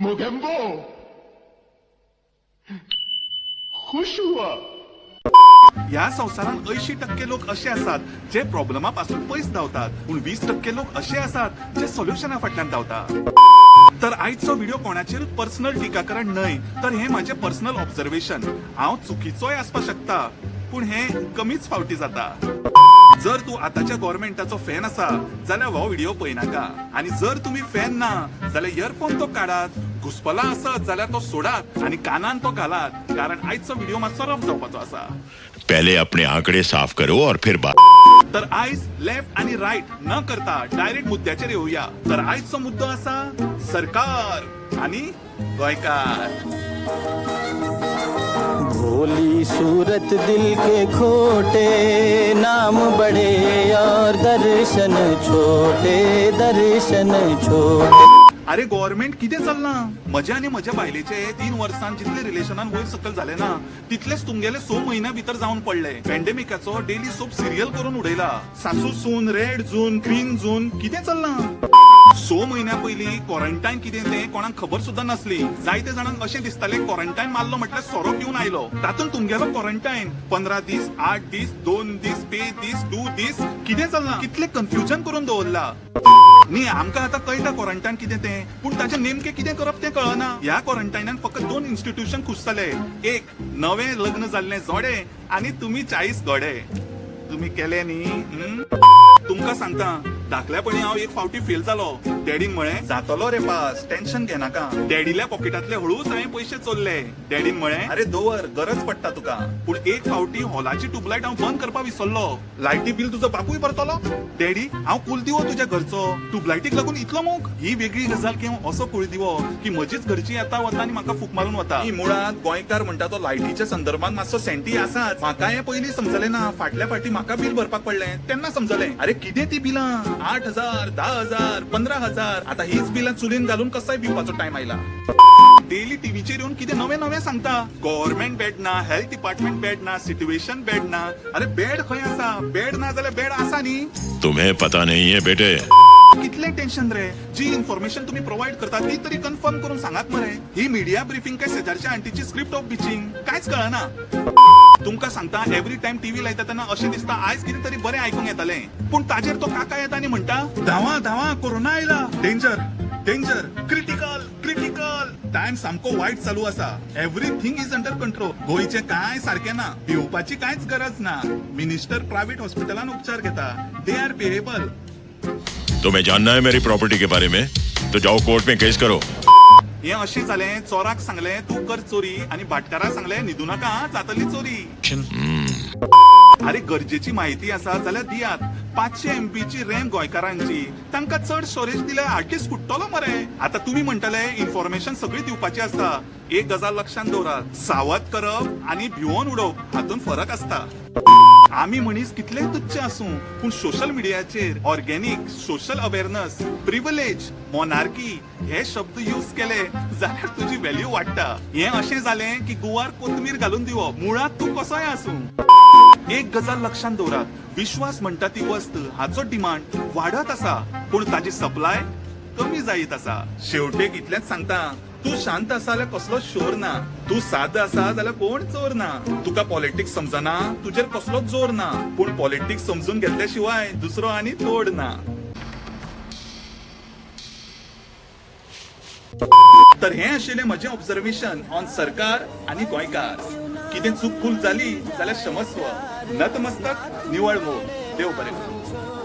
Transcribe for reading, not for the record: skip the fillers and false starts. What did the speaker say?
मोगेम्बो खुश हुआ. ह्या संवसारांत 80% लोक अशे आसात जे प्रॉब्लेमा पासून पयस धांवतात, पूण 20% लोक अशे आसात जे सोल्युशना फाटल्यान धांवता. तर आयचो व्हिडिओ कोणाचेरूच पर्सनल टिकाकरण न्हय, तर हे माझे पर्सनल ऑब्झर्वेशन. हांव चुकीचोय आसपाक शकता, पूण हे कमीच फावटी जाता. जर तूं आतांच्या गव्हर्मेंटाचो फॅन आसा जाल्यार हो व्हिडिओ पळयनाका, आनी जर तुमी फॅन ना जाल्यार इयरफोन तो काडात, घुसपला आसत जाल्यार तो सोडात आनी कानान तो घालात, कारण आयचो व्हिडिओ मातसो रफ जावपाचो आसा. पहले अपने आंकड़े साफ करो और फिर बात. तर आयज लेफ्ट आणि राईट न करता डायरेक्ट मुद्द्याचेर येवया. तर आयचो मुद्दो आसा सरकार आणि गोंयकार. भोली सूरत दिल के खोटे, नाम बड़े और दर्शन छोटे, दर्शन छोटे. अरे गव्हर्मेंट कितें चल्लां? म्हज्या आनी म्हज्या बायलेचे 3 वर्सां जितले रिलेशनान वयर सकयल जाले ना, तितलेच तुमगेले 6 म्हयन्या भितर जावन पडले. पॅन्डेमिकाचो डेली सोप सिरियल करून उडयला. सासू सून, रेड झोन, ग्रीन झोन, कितें चल्लां? 6 म्हयन्या पयलीं क्वॉरंटायन कितें तें कोणाक खबर सुद्दां नासली. जायते जाणांक अशें दिसतालें क्वॉरंटायन मारलो म्हटल्यार सोरो पिवन आयलो. तातूंत तुमगेलो क्वॉरंटायन 15 दीस, 8 दीस, 2 दीस, पे दीस, 2 दीस, कितें चल्लां? कितलें कन्फ्युजन करून दवरला. न्ही, आमकां आतां कळटा क्वॉरंटायन कितें तें, पूण ताचें नेमकें कितें करप तें कळना. ह्या क्वॉरंटायनान फकत 2 इन्स्टिट्यूशन खूश जाले, एक नवें लग्न जाल्लें जोडे आनी तुमी 40 घोडे. तुमी केले न्ही? तुमकां सांगता, धाकल्यापणी हांव एक फावटी फेल जालो. डॅडीन म्हळें, जातलो रे पास, टेन्शन घेनाका. डॅडील्या पॉकेटांतले हळूच हांवें पयशे चोरले. डॅडीन म्हळें, अरे दवर, गरज पडटा तुका. पूण एक फावटी हॉलाची ट्युबलायट हांव बंद करपाक विसरलो. लायटी बील तुजो बापूय भरतलो? डॅडी, हांव कुलदिवो तुज्या घरचो, ट्युबलायटीक लागून इतलो मोग? ही वेगळी गजाल की हांव असो कुळदिवो की म्हजीच घरची येता वता आनी म्हाका फूक मारून वता. ही मुळांत गोंयकार म्हणटा तो लायटीच्या संदर्भात मातसो सेंटी आसाच. म्हाका हें पयलीं समजलें ना. फाटल्या फावटी म्हाका बील भरपाक पडलें तेन्ना समजलें, अरे कितें ती बिलां, 8,000, 10,000, 15,000. आता हीच बिलां चुलीन घालून कसाय पिवपाचो टायम आयला. डेली टीव्हीचेर येवन कितें नवें नवें सांगता. गव्हर्मेंट बेड ना, हेल्थ डिपार्टमेंट बेड ना, सिट्युएशन बेड ना. अरे बेड खंय आसा? बेड ना जाल्यार बेड आसा न्ही. तुम्हें पता नहीं है बेटे. कितलें टेन्शन रे. जी इन्फॉर्मेशन तुम्ही प्रोव्हाइड करता ती तरी कन्फर्म करून सांगात मरे. ही मीडिया ब्रिफिंग काय शेजारच्या आंटीची स्क्रिप्ट ऑफ बिचिंग, कांयच कळना. तुमकां सांगता, एवरी टायम टीव्ही लायता तेन्ना अशें दिसता आयज कितें तरी बरें आयकूंक येतालें, पूण ताजेर तो काका येता आनी म्हणटा, धांवा धांवा, कोरोना आयला, danger danger, critical critical. Time सामको वायट चालू आसा. Everything is under control. गोंयचें कांय सारकें ना, भिवपाची कांयच गरज ना. मिनिस्टर प्रायव्हेट हॉस्पिटलान उपचार घेता. They are bearable. तुम्हें जानना है मेरी प्रॉपर्टी के बारे में, तो जाओ कोर्ट में केस करो. हें अशें जालें, चोराक सांगलें तूं कर चोरी आनी भाटकाराक सांगलें न्हिदू नाका आं, जातली चोरी. अरे गरजेची माहिती आसा जाल्यार दियात. 500 MB ची रॅम गोंयकारांची, तांकां चड स्टोरेज दिल्यार हार्ड डिस्क फुट्टलो मरे. आतां तुमी म्हणटले इन्फॉर्मेशन सगळी दिवपाची आसता. एक गजाल लक्षांत दवरात, सावध करप आनी भिवोन उडोवप हातूंत फरक आसता. आमी मनीस कितलेय तुच्छ आसूं, पूण सोशल मिडियाचेर organic, social awareness, privilege, monarchy हे शब्द यूज केले जाल्यार तुजी व्हॅल्यू वाडटा. हें अशें जालें की गुवार कोथमीर घालून दिवप, मुळांत तूं कसोय आसूं. एक गजाल लक्षांत दवरात, विश्वास म्हणटा ती वस्त हाचो डिमांड वाडत आसा, पूण ताजी सप्लाय कमी जायत आसा. शेवटेक इतलेंच सांगता, तूं शांत आसा जाल्यार कसलोच शोर ना, तूं साद आसा जाल्यार कोण चोर ना. तुका पॉलिटिक्स समजना, तुजेर कसलोच जोर ना, पूण पॉलिटिक्स समजून घेतल्या शिवाय दुसरो आनी तोड ना. तर हें आशिल्लें म्हजें ऑब्झर्वेशन ऑन सरकार आनी गोंयकार. कितें चूक फूल जाली जाल्यार क्षमस्व. नतमस्तक, निवळ मोग. देव बरें करूं.